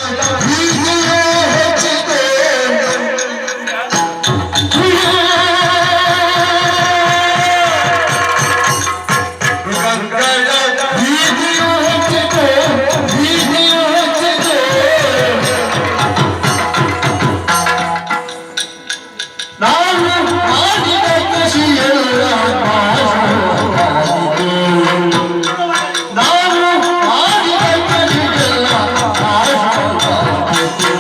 ಪ್ರೀತಿಯೇ ಹೆಚ್ಚಿದೆ. ಕಂಗಳ ಭೀತಿಯು ಹೆಚ್ಚಿದೆ, ಭೀತಿಯು ಹೆಚ್ಚಿದೆ. ನಾನು ಮಾಡಿದ ಕೃಷಿಯೆಲ್ಲ ನಾಶವಾಗಿದೆ. ನಾನು ಮಾಡಿದ ಕೃಷಿಯೆಲ್ಲ ನಾಶವಾಗಿದೆ.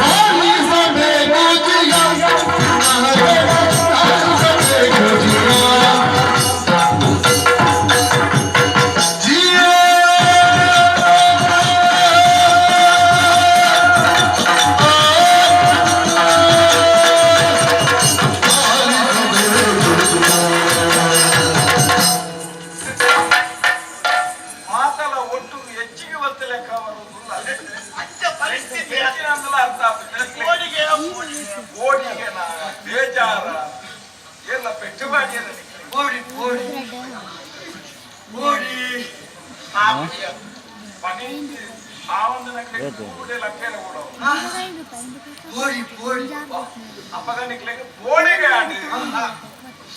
ಮಾಡಿಸಬೇಕು ಜಿಯ, ಮಾಡಿಸಬೇಕು ಜಿಯ. ಜಿಯ. ಮಾತಲ ಒಟ್ಟು ಹೆಚ್ಚಿಗೆ ಬತ್ತ ಲೆಕ್ಕ ಬರುವುದಿಲ್ಲ. ಅಂಚ ಪರಿಸ್ಥಿತಿ. ಹೆಚ್ಚಿನ ಅಂದಲ ಅರ್ಥ ಆಗ್ತದೆ. ಕೋಡಿಗೆ. ಕೋಡಿಗೆನ ಬೇಜಾರ ಎಲ್ಲ ಪೆಟ್ಟು ಮಾಡಿಯಲ್ಲ. ಕೋಡಿ ಕೋಡಿ ಕೋಡಿ. ಪನೀತಿ ಆ ಒಂದು ನಕ್ಲೆ ಕೂಡೆ ಲಕ್ಕೇನ ಕೂಡ. ಕೋಡಿ ಕೋಡಿ. ಅಪ್ಪಗ ನಿಕ್ಲೆಗೆ ಬೋಡಿಗೆ ಆಡಿ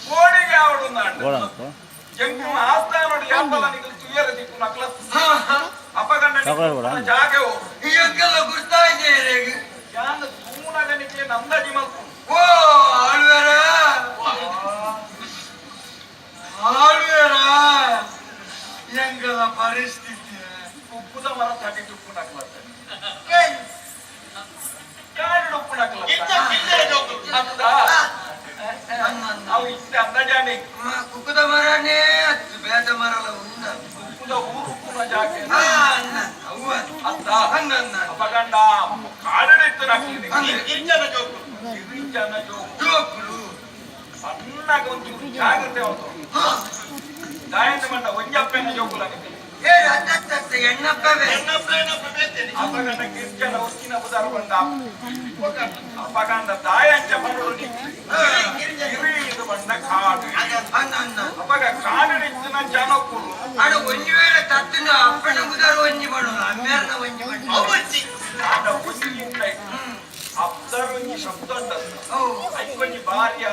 ಬೋಡಿಗೆ ಆವಡು ನಾಡು ಎಂಕು ಆಸ್ಥಾನೋಡು ಯಾಪಲ ನಿಕ್ಲೆ ತುಯ್ಯರ ದಿಕ್ಕು ನಕ್ಲ ಅಪ್ಪಗಂಡ ಜಾಗೆವು. ಎಂಕೆಲ್ಲ ಗುರ್ತಾಯ್ದೆ. ಯಾನ್ ತೂನಗ ನಿಕ್ಲೆ ನಂದಜಿ ಮಲ್ಪು. ಓ ಆಳ್ವೇರ, ಆಳ್ವೇರ, ಎಂಗಲ ಪರಿಸ್ಥಿತಿ. ಉಪ್ಪುದ ಮರ ತಟಿ ತುಪ್ಪು ನಕ್ಲ, ಕಾಡು ಉಪ್ಪು ನಕ್ಲ ಅತ್ತ. ಅವು ಇತ್ತೆ ಅಂದಾಜಾನೆ. ಕುಕ್ಕುದ ಮರನೇ ಅತ್ತು, ಬೇದ ಮರಲ ಉಂಡ. ಉಪ್ಪುದ ಊರು ಉಪ್ಪುನ ಜಾಗೆ. ಅವ್ವ. ಅತ್ತ. ಹಂಗನ್ನ. ಅಪಗಂಡ ಕಾಡಿತ್ತು ನಕ್ಲಿ. ಗಿರಿಜನ ಜೋಕುಲು. ಗಿರಿಜನ ಜೋಗು. ಜೋಕುಲು. ಸಣ್ಣಗೆ ಒಂಚೂರು ಜಾಗ್ರತೆ ಅವತ್ತು ದಾಯನ ಮಂಡ ಒಂಜಪ್ಪೆನ ಜೋಕುಲ. ಏ ಅತ್ತತ್ತ ಎಣ್ಣಪ್ಪವೇ. ಅಪಗಂಡ ಗಿರಿಜನ ಉಕ್ಕಿನ ಬುದಾರ ಬಂದ. ಅಪಗಂಡ ದಾಯಂಚ ಬರೋಡು ಗಿರಿ ಇದು ಬಂದ ಕಾಡು. ಅನ್ನ. ಅಪಗ ಕಾಡಿತ್ತಿನ ಜನಕ್ಕುಲು. ಅಡ ಒಂಜಿ ವೇಳೆ ತತ್ತಿನ ಅಪ್ಪನ ಬುದಾರು ಒಂಜಿ ಬಣ್ಣು, ಅಮ್ಮೇರ್ನ ಒಂಜಿ ಬಣ್ಣು. ಆಡ ಉಸಿಲಿಂತ ಅಬ್ದರೊಂಜಿ ಶಬ್ದ ಉಂಟು. ಐಕೊಂಜಿ ಬಾರಿಯ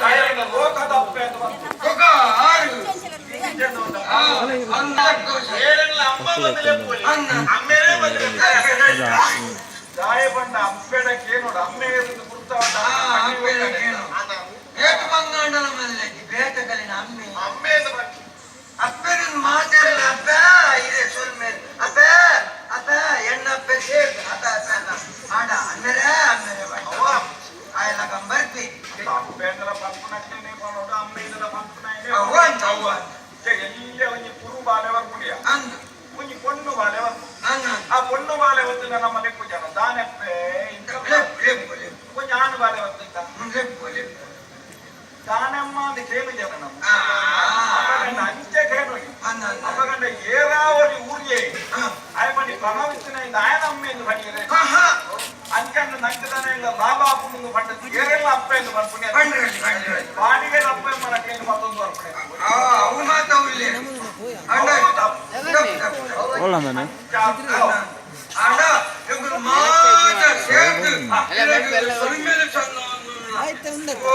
ದಾಯನ ಲೋಕದ ಅಪ್ಪೆ ಅಂತ ಬಂತು. ಕೊಕ ಆರು. ಗಿರಿಜನ ಉಂಟು. ಅನ್ನ. ಅನ್ನ. ದಾಯ ಬಂಡ ಅಪ್ಪೆಡ ಕೇನೋಡು ಅಮ್ಮೆ ಇರುದು ಗುರ್ತ. ಅಪ್ಪೆಡ ಕೇನು. ಏತು ಬಂಗಾಂಡಲ ಮಲ್ಲೆಗೆ ಬೇಟ ಕಲಿನ ಅಮ್ಮೆ ಅಪ್ಪೆನ ಮಾತಾಡಲ್ಲ. ಅಪ್ಪ ಇದೆ ಸೊಲ್ಮೇಲೆ ಅಪ್ಪ ಅಪ್ಪ ಎಣ್ಣಪ್ಪೆ ಸೇರ್ದು ಅಪ್ಪ ಅಪ್ಪ ಅಪ್ಪ ಆಡ ಅಮ್ಮೆರೆ ಅಮ್ಮೆರೆ ಬಣ್ಣ ಆಯಲ್ಲ ಕಂಬರ್ತಿ. ಅಪ್ಪೆಂದಲ ಪಂಪುನಕ್ಕನೆ ಪನೋಡು, ಅಮ್ಮೆಂದಲ ಪಂಪುನಾಯನೆ. ಅವ್ವ ಅಂತ ಅವ್ವ. ಎಲ್ಲಿ ಒಂಜಿ ಕುರು ಬಾಲೆ ಬರ್ಪುಡಿಯ. ಅಂದು. ಒಂಜಿ ಪೊಣ್ಣು ಬಾಲೆ ಬರ್ಪು. ಅನ್ನ. ಆ ಪೊಣ್ಣು ಬಾಲೆ ಹೊತ್ತಿನ ನಮ್ಮ ಲೆಪ್ಪು ಜನ ದಾನೆಪ್ಪೆ ಇಂಕ. ಲೆಪ್ಪು ಲೆಪ್ಪು ಲೆಪ್ಪು. ಒಂಜಿ ಆಣು ಬಾಲೆ ಹೊತ್ತಿದ್ದ. ಲೆಪ್ಪು ಲೆಪ್ಪು. ದಾನೆಮ್ಮ ಅಂತ ಕೇಳು ಜನ ನಮ್ಮ. ಆ. ಅಪಗಂಡ ಅಂಚೆ ಕೇಳು. ಅನ್ನ ಅನ್ನ. ಅಪಗಂಡ ಏರಾವರಿ ಊರಿಗೆ ಆಯ ಬನ್ನಿ ಪ್ರಣವಿತ್ತಿನ ದಾಯನ ಅಮ್ಮೆಂದು ಬನ್ನಿರೆ. ಆಹಾ. ಅಂಚನ್ನು ನಂಕದನ ಇಲ್ಲ ಲಾಭ ಆಪುಂಡು ಪಂಡ ಏರೆಲ್ಲ ಅಪ್ಪ ಎಂದು ಬರ್ಪುಣಿ. ಬಂಡ್ರಲ್ಲಿ ಬಂಡ್ರಲ್ಲಿ. ಬಾಡಿಗೆ ಅಪ್ಪ ಮನಕ್ಕೆ ಮತ್ತೊಂದು ಬರ್ಪುಣಿ. ಆ ಅವು ಮಾತ ಉಲ್ಲೆ ಅಣ್ಣ. ತಪ್ಪು ತಪ್ಪು ತಪ್ಪು. ಅಣ್ಣ ಎಂಕುಲು ಮಾತ ಸೇರ್ದು ಸೊಲ್ಮೆಲು ಚಂದ. ಓ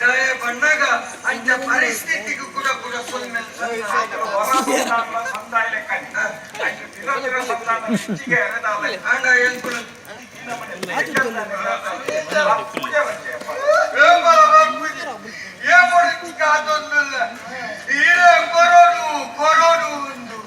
ದಯ ಬಣ್ಣಗ ಅಂಚ ಪರಿಸ್ಥಿತಿಗೂ ಕೂಡ ಕೂಡ ಸೊಲ್ಮೆಲು ಚಂದ. ಸಂದಾಯ ಲೆಕ್ಕನೆ ಪಿರ ಪಿರ ಸಂದಾನ ಹೆಚ್ಚಿಗೆ ಎರೆದಾದ. ಅಣ್ಣ ಎಂಕುಲು ಪೂಜೆ ಬಂಚೆ. ఏ పొడిచి కాదొందుల్ల ఈరే కొరోడు కొరోడు ఉండు.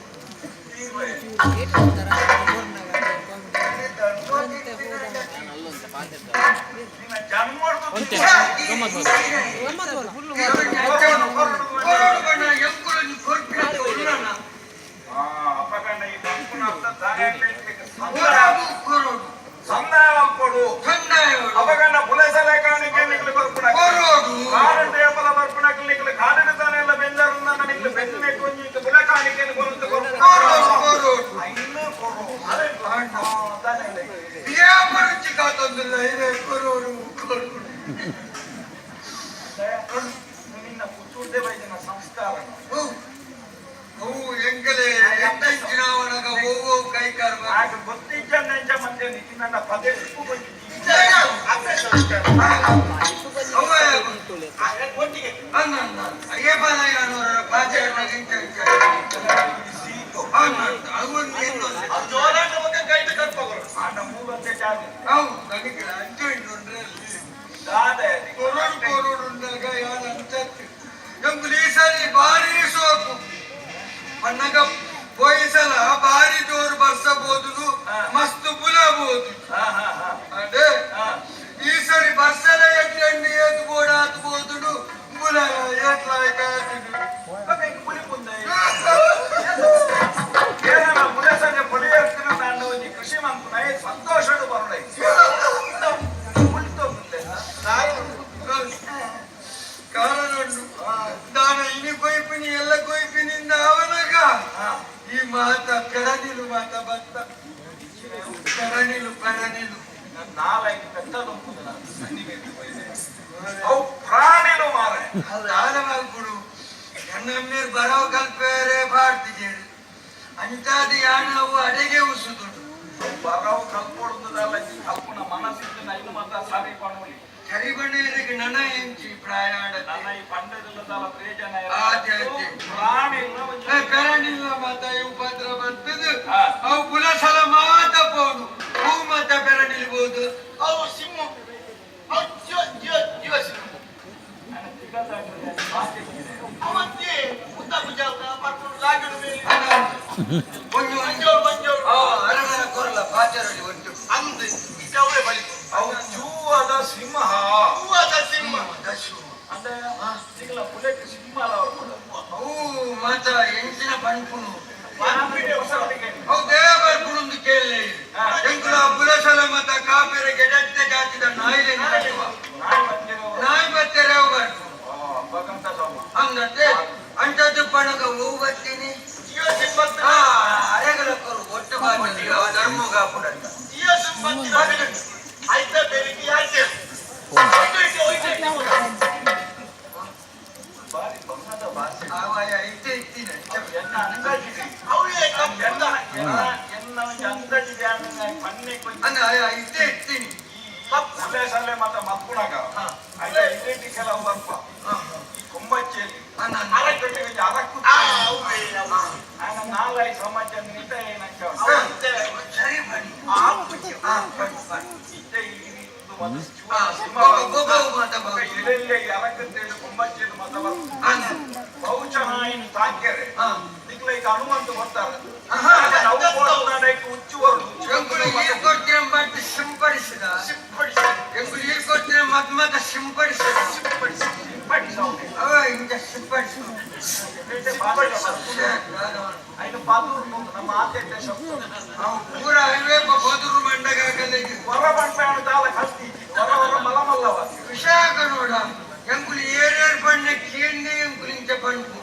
ಕೊರೋಡು ಬಣ್ಣ ಎಂಕುಲು ಕೊರ್ಪಿನ ಉಲ್ಲನ. ಅಪಗಂಡ ಈ ಬಂಪುನ ಅರ್ಥ ದಾಯ. ಕೊರೋಡು ಕೊರೋಡು. ಸಂದಾಯ ಕೊಡು. ಸಂದಾಯೋಡು. ಅಪಗಂಡ ಪುಲಸಲೆ ಕಾಣಿಕೆ ನಿಕ್ಲು ಬರ್ಪುಣ. ಕೊರೋಡು. ಕಾಡು ಟೇಪಲ ಬರ್ಪುಣ ನಿಕ್ಲು ಕಾಡಿನ ತಾನೆಲ್ಲ ಬೆಂದರು ನಿಕ್ಲು ಬೆನ್ನೆ ಕೊಂಜಿ ಬುಲ ಕಾಣಿಕೆ ಕೊರಂತ. ಕೊರೋಡು ಕೊರೋಡು. ಇನ್ನು ಏಪರುಚಿ ಕಾತೊಂದಿಲ್ಲ ಇದೇ ಕೊರೋಡು ಕೊರೋಡು. ನಿನ್ನ ಪುತ್ತೂರ್ದೇ ಬೈದಿನ ಸಂಸ್ಕಾರ. ಅವು ಎಂಗಲೇ ಎಂಚಿನಾವನಗ ಓ ಕೈ ಕಾರ್ಬ. ಆಗ ಗೊತ್ತಿದ್ದ ನೆಂಚ ಮತ್ತೆ ನಿನ್ನ ಪದೇ ಉಪ್ಪು ಕೊಟ್ಟಿದ್ದೀನಿ. ಅವ ಅನ್ನ ಅಯ್ಯಪ್ಪನವರ ಪಾಚೆ. ಸೀತು. ಅವನು ಏನು? ಆಟ ಮೂಲಂತೆ ಜಾಗ. ಅವು ನನಗೆ ಅಂಚೆ ಉಂಟು. ದಾದ. ಕೊರೋಡು ಕೊರೋಡು ಉಂಡಾಗ ಯಾರು ಅಂಚತ್ತು ಎಂಕುಲು ಈ ಸರಿ ಭಾರಿ ಸೋಕು ಪನ್ನಗ ಪೋಯಿಸಲ ಭಾರಿ ಜೋರು ಬರ್ಸಬಹುದು, ಮಸ್ತ್ ಬುಲಬಹುದು. ಹಾ ಹಾ ಹಾ ಅದೇ. ಹಾ. ಈ ಸರಿ ಬರ್ಸಲ ಎಟ್ಲಂಡಿ ಏತು ಬೋಡ ಆತ್ಬೋದುಡು, ಬುಲ ಎಟ್ಲಾಯ್ತಾತುಡು. ಮಗ ಈಗ ಪುಲಿ ಪುಂದ ಕೇರಳ ಮುಲಸಂಜೆ ಪುಲಿಯರ್ತಿನ ನಾನು ಒಂಜಿ ಕೃಷಿ ಮಂಪುನ ಸಂತೋಷಡು ಬರುಡೈ ಪುಲಿತೋ ಮುಂದೆ. ಕಾರಣ ಉಂಟು ದಾನ ಇನಿ ಕೊಯ್ಪಿನಿ ಎಲ್ಲ ಕೊಯ್ಪಿನಿಂದ ಅವನಗ ಈ ಮಾತ ಪೆರನಿಲು ಮಾತ ಬತ್ತ ಪೆರನಿಲು ಪೆರನಿಲು. ನನ್ನ ನಾಲೈದು ಪೆತ್ತ ತುಂಬುದು ನಾನು ಸನ್ನಿವೇಶ ಹೋಯ್ದೆ. ಅವು ಪ್ರಾಣಿಲು ಮಾರೆ. ದಾನವಾಗ್ಬಿಡು ಎನ್ನಮ್ಮೀರ್ ಬರವ ಕಲ್ಪೇರೆ ಬಾಡ್ತಿದ್ದೇನೆ ಅಂತಾದ ಯಾನವು ಅಡೆಗೆ ಉಸುದುಂಡು. ಬರವು ಕಲ್ಪೊಡುದಲ್ಲ, ಈ ಕಲ್ಪನ ಮನಸ್ಸಿದ್ದು ಐದು ಮಾತ ಸರಿ ಪಣೋಲಿ. ಚರಿಬಣ್ಣರಿಗೆ ನನ ಎಂಚಿ ಪ್ರಾಯಾಣ. ನನ್ನ ಈ ಪಂಡದಿಲ್ಲದಲ್ಲ ಪ್ರಯೋಜನ. ಆತೆ, ಆತೆ. ಪ್ರಾಣಿ ಇಲ್ಲ ಒಂಜಿ. ಪೆರನಿಲ್ಲ ಮಾತ ಈ ಉಪದ್ರ ಬರ್ತದೆ. ಹಾ. ಅವು ಪುಲಸಲ ಮಾತ ಪೋಡು ಹೂ ಮಾತ ಪೆರನಿಲ್ಬೋದು. ಅವು ಸಿಂಹ, ಅವು ಜೀವ ಜೀವ ಜೀವ ಸಿಂಹ. ನನ್ನ ತಿಗತಾಗ್ತದೆ, ಬಾಚೆಕ್ಕಿದೆ. ಅವತ್ತೆ ಉದ್ದ ಪುಜಾಕ ಪರ್ಪುಡು ಲಾಗಿಡು ಮೇಲೆ. ಒಂದು ಮಂಜೋಳು ಮಂಜೋಳು. ಅರಗರ ಕೊರಲ ಪಾಚರಲಿ ಒಟ್ಟು. ಅಂದು ಇದ್ದವರೇ ಬಳಿತು. ಅವು ಜೂವದ ಸಿಂಹ. ಹೂವಾದ ಸಿಂಹ. ದಶು. ಅಂದ್ರೆ ಈಗಲ ಪುಲೆಟ್ ಸಿಂಹ ಅಲ್ಲ ಅವ್ರು ಕೂಡ. ಅವು ಮಾತ ಎಂಚಿನ ಪಣ್ಪುನು. ಹೊಸವರಿಗೆ. ಅವು ದೇವರ್ ಪುಣುಂದು ಕೇಳಲೆ. ಹಾ. ಎಂಕುಲ ಪುಲಸಲ ಮತ ಕಾಪೆರೆ ಗೆಡತ್ತೆ ಜಾತಿದ ನಾಯಿಲೆ. ನಾಯಿ ಬಂದಿರೋ. ನಾಯಿ ಬತ್ತೆರೆ ಅವು ಬರ್ಪುನು. ಓ, ಭಗವಂತ ಸ್ವಾಮಿ. ಹಂಗಂತೆ ಅಂಟದ್ದು ಪಣಗ ಹೂ ಬತ್ತೀನಿ. ಜೀವ ಸಿಂಹ. ಆ ಅರೆಗಲ ಕೊರು ಒಟ್ಟು ಬಾಜಿ ಧರ್ಮಗ ಪುಡಂತ. ಜೀವ ಸಿಂಹ ಆಯ್ತಾ ಬೆಳಿಗ್ಗೆ ಯಾಕೆ ಹೋಯ್ತು ಹೋಯ್ತು. ಬಾರಿ ಬಂಗದ ಭಾಷೆ. ಆವಾಯ ಇತ್ತೆ ಇತ್ತಿನ. ಎನ್ನ ಅಂದಾಜಿದೆ. ಅವರೇ ಎನ್ನ ಎನ್ನ ಎನ್ನ ಒಂಜಿ ಅಂದಾಜಿದೆ ಅಂದ್ರೆ ಪನ್ನೆ ಕೊಂಚ. ಅಂದ ಆಯ ಇತ್ತೆ ಇತ್ತೀನಿ. ಸಲ್ಲೆ ಸಲ್ಲೆ ಮಾತ ಮಕ್ಕುಣಗ ಅಲ್ಲ ಇದೆಂಟಿ ಕೆಲವು ಬರ್ಪ ಈ ಕೊಂಬಚ್ಚೇಲಿ ಅನ್ನ ಅರಕಟ್ಟೆ ಒಂಜಿ ಅರಕು. ಆ ಅವರೇ ಅವರೇ. ಆನ ನಾಲೈ ಸಮಾಜ ನಿತ ಏನಂಚ. ಸರಿ ಬನ್ನಿ. ಆ ಆ ಬನ್ನಿ ಬನ್ನಿ. ಇತ್ತೆ ಈ ಇದು ಒಂದು ಆ ಸಿಂಹ. ಗೊಬ್ಬ ಮಾತ ಬಾಜಿ. ಇದೆಲ್ಲ ಈ ಅರಕತ್ತೇಳು ಕೊಂಬಚ್ಚೇಲು ಮಾತ ಬರ್ಪ. ಅನ್ನ ಬಹುಶಃ ಇನ್ನು ತಾಕ್ಯರೆ ಹಾ. ನಿಕ್ಲ ಈಗ ಹನುಮಂತ ಬರ್ತಾರೆ. ಆಹಾ. ನಾವು ಹೋದ ಹುಚ್ಚು ಬರುದು. ಎಂಕುಲು ನೀರು ಕೊಡ್ತೀರ ಮತ್ತೆ ಸಿಂಪಡಿಸಿದ. ಸಿಂಪಡಿಸಿ. ಎಂಕುಲು ನೀರು ಕೊಡ್ತೀರ ಮತ್ ಮತ್ತ ಸಿಂಪಡಿಸಿದ. ಸಿಂಪಡಿಸಿ. ಸಿಂಪಡಿಸವ್ನೆ. ಅವ ಇಂಚ ಸಿಂಪಡಿಸು. ಐನು ಪಾತೂರು ನಮ್ಮ ಆದ್ಯತೆ ಶಬ್ದ. ಅವು ಪೂರ ಹೈವೇ ಬದುರು ಮಂಡಗಾಗಲಿಗೆ. ಹೊರ ಬಂಟಾಣ ದಾಲ ಕಲ್ತಿ ಹೊರ ಹೊರ ಮಲಮಲ್ಲವ. ವಿಶಾಖ ನೋಡ ಎಂಕುಲು ಏರೇರು ಬಣ್ಣ ಕೇಂದ್ರ ಎಂಕುಲು ಇಂಚ ಪಂಪು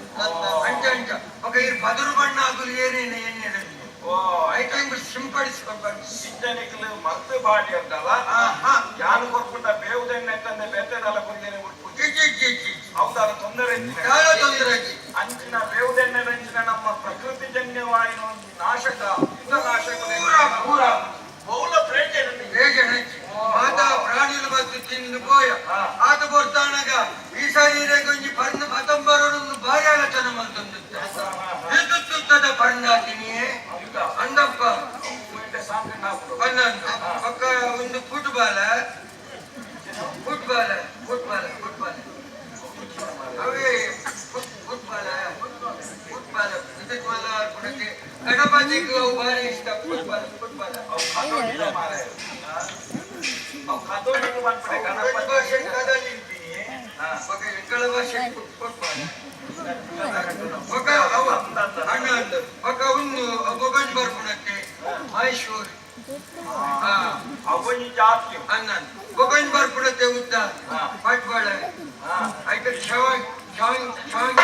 ಅಂಚ ಅಂಚ ఒక ಈ ಬದುರು ಬಣ್ಣ ಆಗುಲು ಏನೇನು ಎಣ್ಣೆ. ಓ. ಐತೆ ಎಂಕುಲು ಸಿಂಪಡಿಸ್ಕೊಂಡು. ಇಜ್ಜನಿಕ್ಲು ಮರ್ತು ಬಾಡಿ ಅಂತಲ್ಲ. ಆಹಾ. ಯಾರು ಕೊರ್ಪುಂಡ ಬೇವುದೆಣ್ಣೆ ತಂದೆ ಬೇತೆದಲ್ಲ ಕೊರಿಗೆನೆ ಉಡ್ಪು. ಜಿ ಜಿ ಜಿ ಜಿ. ಹೌದಾದ ತೊಂದರೆ ಇತ್ತಿನ. చాలా ತೊಂದರೆ ಆಗಿ. ಅಂಚಿನ ಬೇವುದೆಣ್ಣೆ ಅಂಚಿನ ನಮ್ಮ ಪ್ರಕೃತಿ ಜನ್ಯವಾಯಿನ ಒಂಜಿ ನಾಶಕ ನಾಶಕ. ಪೂರ ಪೂರ. ಬಹುಳ ಪ್ರಯೋಜನ. ಹೇಗೆ ಹೆಚ್ಚು ಮಾತಾ ಪ್ರಾಣಿలు ಬತ್ತು ತಿಂದು ಪೋಯ. ಆತ ಬರ್ತಾನಗ ಈ ಶರೀರ ಗೊಂಜಿ ಪರ್ಣ ಪತಂಬರೊಂದು ಭಾರಿ ಆಲೋಚನೆ ಮಂತೊಂದು ತುತ್ತದ ಪರ್ಣಾತಿನಿಯೇ. ಹೌದಾ? ಅಂದಪ್ಪ. ಸಾಂಗ್ ನಾಪುಡು. 11 ಪಕ್ಕ ಒಂದು ಫುಟ್ಬಾಲ್ ಫುಟ್ಬಾಲ್ ಫುಟ್ಬಾಲ್ ಫುಟ್ಬಾಲ್ ಅವೇ ಫುಟ್ಬಾಲ್ ಫುಟ್ಬಾಲ್ ಇದಕ್ಕೆ ಮಲ್ಲ ಕೊಡಕ್ಕೆ ಗಣಪತಿಗೆ ಅವು ಭಾರಿ ಇಷ್ಟ ಫುಟ್ಬಾಲ್ ಫುಟ್ಬಾಲ್. ಅವು ಕಥೋಲಿಕ ಮಾರಾಯ. ಅವು ಕಥೋಲಿಕ ಪನ್ಪುನೆ ಗಣಪತಿ. ಭಾಷೆ ಕದಲಿ ఒక ಎಂಕಳ ಭಾಷೆ ಫುಟ್ಬಾಲ್ ఒక ಅವ ಅಣ್ಣ ಅಂದ ఒక ಒಂದು ಬೊಗಂಜ್ ಬರ್ಪುಣಕ್ಕೆ ಮೈಸೂರು ಹಾ. ಅವೊಂಜಿ ಜಾತಿ. ಅನ್ನ ಬೊಗಂಜ್ ಬರ್ಪುಣಕ್ಕೆ ಉದ್ದ ಫುಟ್ಬಾಲ್ ಐತೆ ಛಾಂಗ್ ಛಾಂಗ್ ಛಾಂಗ್.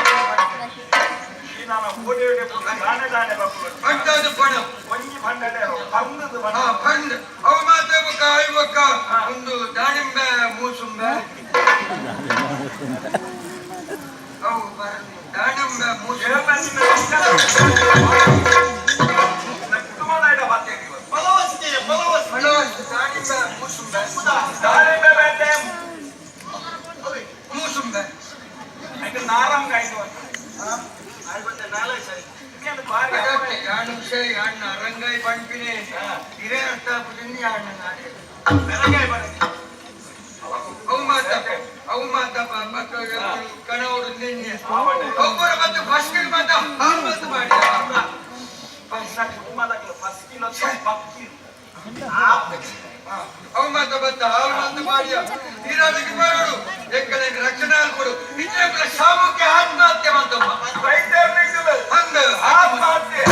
ಈ ನಾನು ಓಡಿ ಓಡಿ ಪುಟ್ಟ ದಾನೆ ದಾನೆ ಬರ್ಪುನು. ಅಂತಾದ ಪಣ. ಒಂಜಿ ಪಂಡಡೆ ತಂದದ ಹಾ. ಪಂಡ. ಫಂಡ್. ಅಣ್ಣ ರಂಗಾಯಿ ಪಣ್ಪಿನೇ ಹಿರೇ ಅರ್ಥ ಆಪುಜಿ ಅಣ್ಣ ನಾಡೆ. ಬೆಳಗ್ಗೆ ಬನ್ನಿ. ಅವು ಮಾತಪ್ಪ, ಅವು ಮಾತಪ್ಪ, ಮಕ್ಕಳು ಕಣವರು ನಿನ್ನೆ ಒಬ್ಬರು ಮತ್ತು ಫಸ್ಟ್ ಮಾತ ಹಾಳು ಮಾತು ಮಾಡಿ. ಕುಟುಂಬದಾಗಲ ಫಸ್ಟ್ ಕಿಲೋ ಪಕ್ಕಿ. ಅವು ಮಾತ ಬತ್ತ ಹಾಳು ಮಾತು ಮಾಡಿಯ ನೀರಾಟಕ್ಕೆ ಬರೋಡು ಎಕ್ಕಡೆ ರಕ್ಷಣೆ ಕೊಡು ಇದ್ರೆ ಸಾಮೂಹಿಕ ಆತ್ಮಹತ್ಯೆ ಮಂತಮ್ಮ. ರೈತರು ಹಂಗ. ಆತ್ಮಹತ್ಯೆ.